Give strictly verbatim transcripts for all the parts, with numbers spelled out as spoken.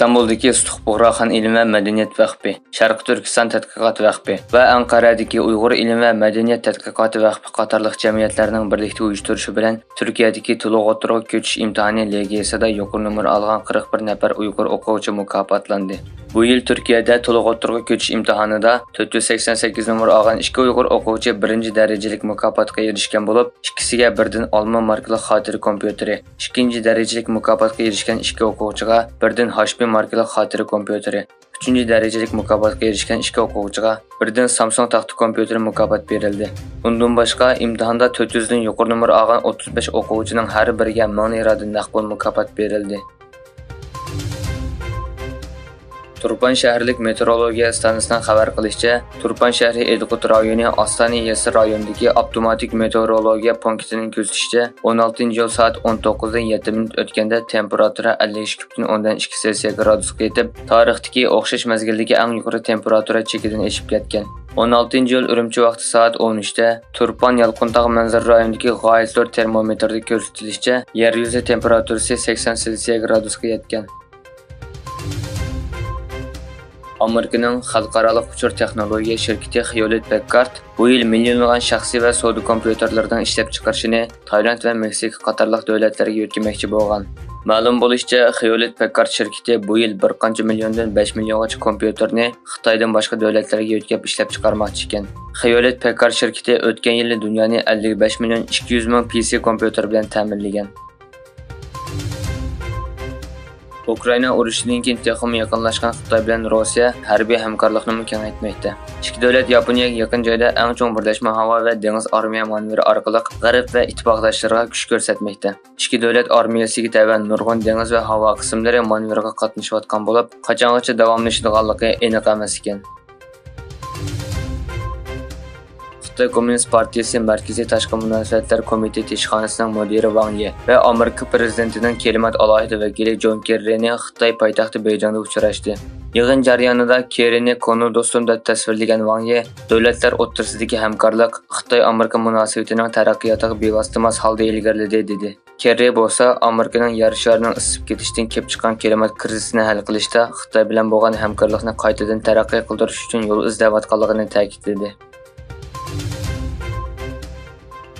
ئىستانبۇلدىكى سۇتۇق بۇغراخان ئىلىم ۋە مەدەنىيەت ۋەقپى، شەرقىي تۈركىستان تەتقىقات ۋەقپى ۋە ئەنقەرەدىكى ئۇيغۇر ئىلىم ۋە مەدەنىيەت تەتقىقاتى ۋەقپى قاتارلىق جەمئىيەتلەرنىڭ بىرلىكتە ئۇيۇشتۇرۇشى بىلەن تۈركىيەدىكى تولۇق ئوتتۇرىغا كۆچۈش ئىمتىھانى لېگىيەسىدا يۇقىرى نومۇر ئالغان قىرىق بىر نەپەر ئۇيغۇر ئوقۇغۇچى مۇكاپاتلاندى. بۇ يىل تۈركىيەدە تولۇق ئوتتۇرىغا كۆچۈش ئىمتىھانىدا تۆت يۈز سەكسەن سەككىز نومۇر ئالغان ئىككى ئۇيغۇر ئوقۇغۇچى بىرىنچى دەرىجىلىك مۇكاپاتقا ئېرىشكەن بولۇپ، ئىككىسىگە بىردىن ئالما ماركىلىق خاتىرە كومپيۇتېرى، ئىككىنچى دەرىجىلىك مۇكاپاتقا ئېرىشكەن ئىككى ئوقۇغۇچىغا بىردىن ھاچپى ماركىلىق خاتىرە كومپيۇتېرى، ئۈچىنچى دەرىجىلىك مۇكاپاتقا ئېرىشكەن ئىككى ئوقۇغۇچىغا بىردىن سامسۇڭ تاختا كومپيۇتېرى مۇكاپات بېرىلدى. ئۇندىن باشقا، ئىمتىھاندا تۆت يۈزدىن يۇقىرى نومۇر ئالغان ئوتتۇز بەش ئوقۇغۇچىنىڭ ھەر بىرىگە مىڭ لىرادىن نەق پۇل مۇكاپات بېرىلدى. تۇرپان شەھەرلىك مېتېئورولوگىيە ئىستانسىسىنىڭ خەۋەر قىلىشىچە، تۇرپان شەھىرى ئىدىقۇت رايونى ئاستانە يېزىسى رايونىدىكى ئاپتوماتىك مېتېئورولوگىيە پونكىتىنىڭ كۆزىتىشىچە، ئون ئالتىنچى ئىيۇل سائەت ئون توققۇزدىن يەتتە مىنۇت ئۆتكەندە تېمپېراتۇرا ئەللىك ئىككى پۈتۈن ئوندىن ئىككى سېلسىيە گرادۇسقا يېتىپ، تارىختىكى ئوخشاش مەزگىلدىكى ئەڭ يۇقىرى تېمپېراتۇرا چېكىدىن ئېشىپ كەتكەن. ئون ئالتىنچى ئىيۇل ئۈرۈمچى ۋاقتى سائەت ئون ئۈچتە تۇرپان يالقۇنتاغ مەنزىرە رايونىدىكى غايەت زور تېرمومېتىردا كۆرسىتىلىشىچە، يەر يۈزى تېمپېراتۇرىسى سەكسەن سېلسىيە گرادۇسقا يەتكەن. ئامېرىكىنىڭ خەلقئارالىق ئۇچۇر تېخنولوگىيە شىركىتى خيۇلېت پەككارد بۇ يىل مىليونلىغان شەخسىي ۋە سودا كومپيۇتېرلىرىنىڭ ئىشلەپچىقىرىشىنى تايلاند ۋە مېكسىكا قاتارلىق دۆلەتلەرگە يۆتكىمەكچى بولغان. مەلۇم بولۇشىچە، خيۇلېت پەككارد شىركىتى بۇ يىل بىر قانچە مىليوندىن بەش مىليونغىچە كومپيۇتېرنى خىتايدىن باشقا دۆلەتلەرگە يۆتكەپ ئىشلەپچىقارماقچى ئىكەن. خيۇلېت پەككارد شىركىتى ئۆتكەن يىلى دۇنيانى ئەللىك بەش مىليون ئىككى يۈز مىڭ پى سى كومپيۇتېر بىلەن تەمىنلىگەن. ئۇكرائىنا ئۇرۇشىدىن كېيىن تېخىمۇ يېقىنلاشقان خىتاي بىلەن روسىيە ھەربىي ھەمكارلىقنىمۇ كېڭەيتمەكتە. ئىككى دۆلەت ياپونىيەگە يېقىن جايدا ئەڭ چوڭ بىرلەشمە ھاۋا ۋە دېڭىز ئارمىيە مانېۋىرى ئارقىلىق غەرب ۋە ئىتتىپاقداشلىرىغا كۈچ كۆرسەتمەكتە. ئىككى دۆلەت ئارمىيەسىگە تەۋە نۇرغۇن دېڭىز ۋە ھاۋا قىسىملىرى مانېۋىرغا قاتنىشىۋاتقان بولۇپ، قاچانغىچە داۋاملىشىدىغانلىقى ئېنىق ئەمەس ئىكەن. خىتاي كوممۇنىست پارتىيىسى مەركىزىي تاشقى مۇناسىۋەتلەر كومىتېتى ئىشخانىسىنىڭ مۇدىرى ۋاڭ يى ۋە ئامېرىكا پىرېزىدېنتىنىڭ كىلىمات ئالاھىدە ۋەكىلى جون كېررىنى خىتاي پايتەختى بېيجىڭدا ئۇچراشتى. يىغىن جەريانىدا كېررىنى كونا دوستۇم دەپ تەسۋىرلىگەن ۋاڭ يى، دۆلەتلەر ئوتتۇرىسىدىكى ھەمكارلىق خىتاي-ئامېرىكا مۇناسىۋىتىنىڭ تەرەققىياتىغا بىۋاسىتە ماس ھالدا ئىلگىرىلىدى، دېدى. كېررى بولسا ئامېرىكىنىڭ يەر شارىنىڭ ئىسسىپ كېتىشتىن كېلىپ چىققان كىلىمات كىرىزىسىنى ھەل قىلىشتا خىتاي بىلەن بولغان ھەمكارلىقنى قايتىدىن تەرەققىي قىلدۇرۇش ئۈچۈن يول ئىزدەۋاتقانلىقىنى تەكىتلىدى.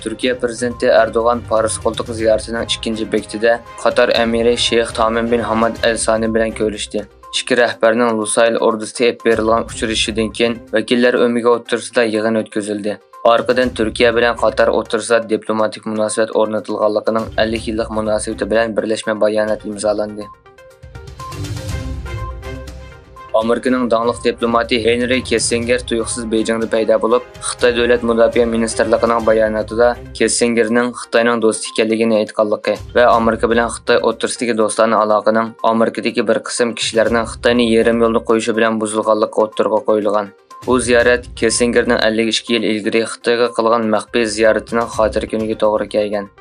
تۈركىيە پىرېزىدېنتى ئەردوغان پارس قولتۇق زىيارىتىنىڭ ئىككىنچى بېكىتىدە قاتار ئەمىرى شېيخ تامىم بىن ھاماد ئەل سانى بىلەن كۆرۈشتى. ئىككى رەھبەرنىڭ لۇسايل ئوردىسىدا ئېلىپ بېرىلغان ئۇچرىشىشىدىن كېيىن، ۋەكىللەر ئۆمىكى ئوتتۇرىسىدا يىغىن ئۆتكۈزۈلدى. ئارقىدىن تۈركىيە بىلەن قاتار ئوتتۇرىسىدا دىپلوماتىك مۇناسىۋەت ئورنىتىلغانلىقىنىڭ ئەللىك يىللىق مۇناسىۋىتى بىلەن بىرلەشمە بايانات ئىمزالاندى. ئامېرىكىنىڭ داڭلىق دىپلوماتى ھېنرى كىسسىنگېر تۇيۇقسىز بېيجىڭدا پەيدا بولۇپ، خىتاي دۆلەت مۇداپىئە مىنىستىرلىقىنىڭ باياناتىدا كىسسىنگېرنىڭ خىتاينىڭ دوستى ئىكەنلىكىنى ئېيتقانلىقى ۋە ئامېرىكا بىلەن خىتاي ئوتتۇرىسىدىكى دوستانە ئالاقىنىڭ ئامېرىكىدىكى بىر قىسىم كىشىلەرنىڭ خىتاينى يېرىم يولدا قويۇشى بىلەن بۇزۇلغانلىقى ئوتتۇرىغا قويۇلغان. بۇ زىيارەت كىسسىنگېرنىڭ ئەللىك ئىككى يىل ئىلگىرى خىتايغا قىلغان مەخپىي زىيارىتىنىڭ خاتىرە كۈنىگە توغرا كەلگەن.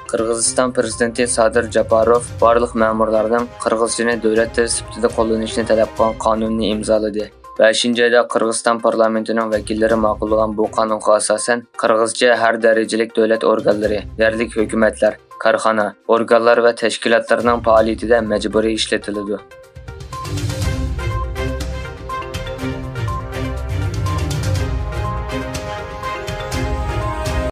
قىرغىزىستان پىرېزىدېنتى سادىر جاپاروف بارلىق مەمۇرلارنىڭ قىرغىزچىنى دۆلەت تىلى سۈپىتىدە قوللىنىشىنى تەلەپ قىلغان قانۇننى ئىمزالىدى. بەشىنچى ئايدا قىرغىزىستان پارلامېنتىنىڭ ۋەكىللىرى ماقۇللىغان بۇ قانۇنغا ئاساسەن، قىرغىزچە ھەر دەرىجىلىك دۆلەت ئورگانلىرى، يەرلىك ھۆكۈمەتلەر، كارخانا، ئورگانلار ۋە تەشكىلاتلارنىڭ پائالىيىتىدە مەجبۇرىي ئىشلىتىلىدۇ.